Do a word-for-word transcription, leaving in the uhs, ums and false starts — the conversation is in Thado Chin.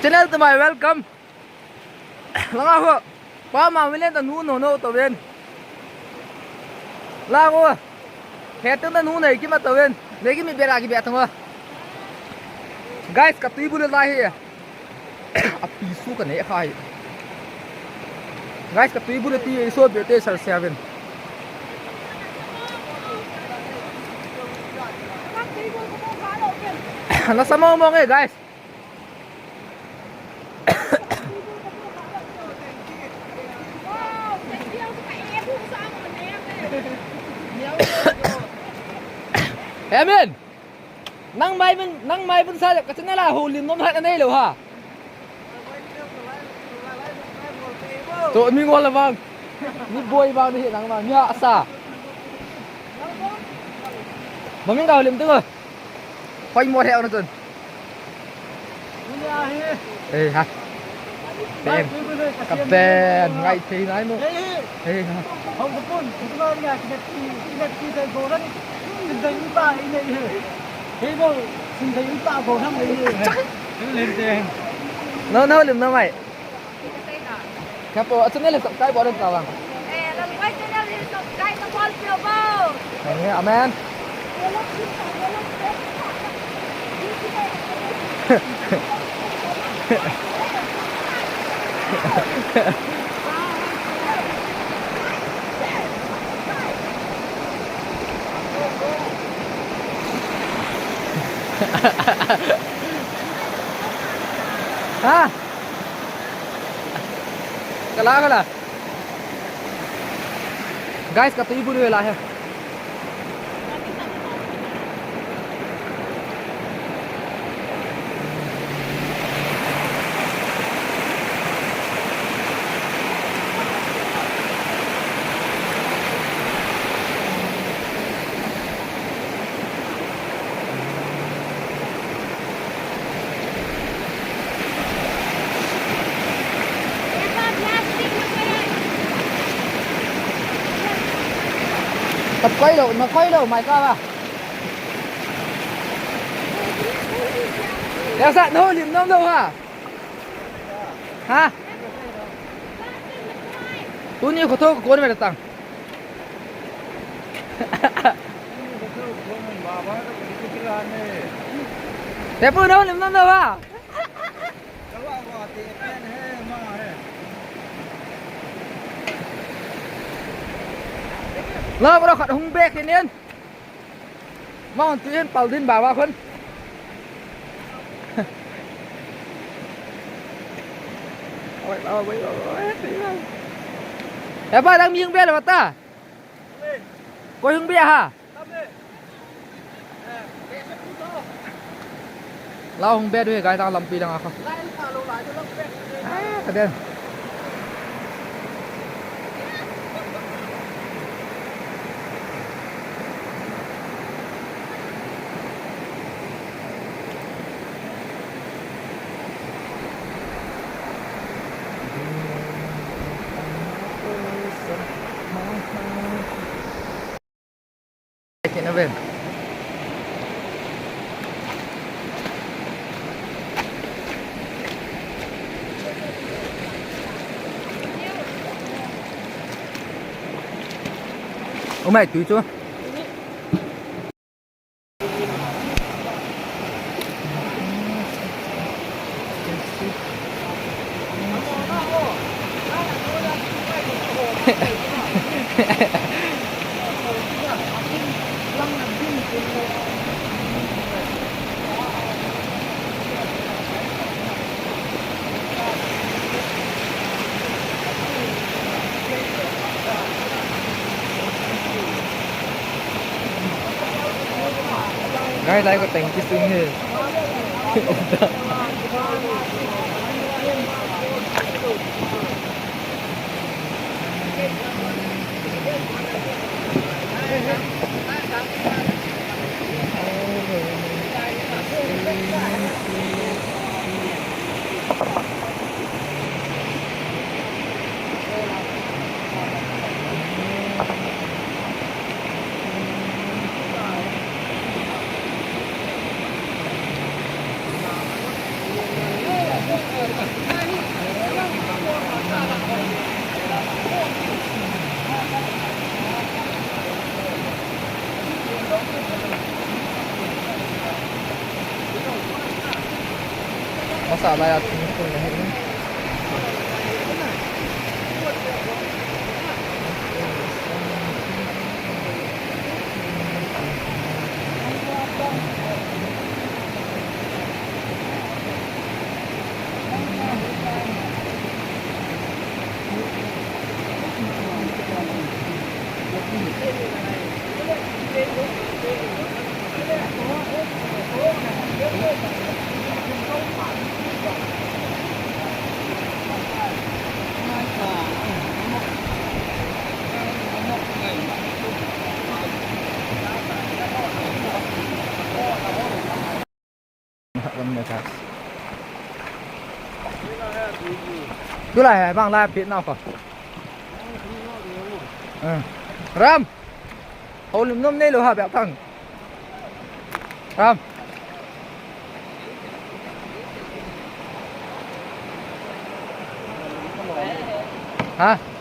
Channel to my welcome. Langa ho. Pa ma milen ta nu no no to ven. La ho. He tu na nu nei ki ma to ven. Nei ki mi bera ki be to. Guys, ka tui bul lai hi. Api su ka nei khai. Guys, ka tui bul ti so be te sar seven. Na samo mo nge, guys. Amen. Nang mai bun, nang mai bun sa ka channel a ho lim nom hat anei lo ha. To mi ngol la bang. Mi boi bang ni nang ma mi ha sa. Mami ka ho lim tu. Hoi mo he ona chun. Eh ha. Ben. Ka ben ngai thei nai mo. Eh ha. No, no, lim na mai. Kapo, achu ne le subscribe bol ta bang. Eh, Lalbai channel le subscribe na bol pio bo. Amen, amen. Ha? Kala, kala. Guys, ka tui bul ve la he. Tập quay đâu, nó quay đâu mày coi vào. Đeo sẵn thôi, lim nông đâu hả? Hả? Tuni ko tho ko mera tang. Tepu no lim no no ba. Lo bro khat hung bek ni. Mong tu in pal din ba ba khun. Oi, oi, oi, oi, oi. Eh, ba dang mi hung be lo ta. Koi hung be ha. Lau hung be du he gai ta lampi dang a kha. Ah, ka den. Kina ven. Umai tui chu. Gai lai ko thank you sing he. Sa lai a thingkung ahi. Tulai hai bang lai pit nau ko. Ram. Houlim nom neilou ha beh thang. Ram. Ha?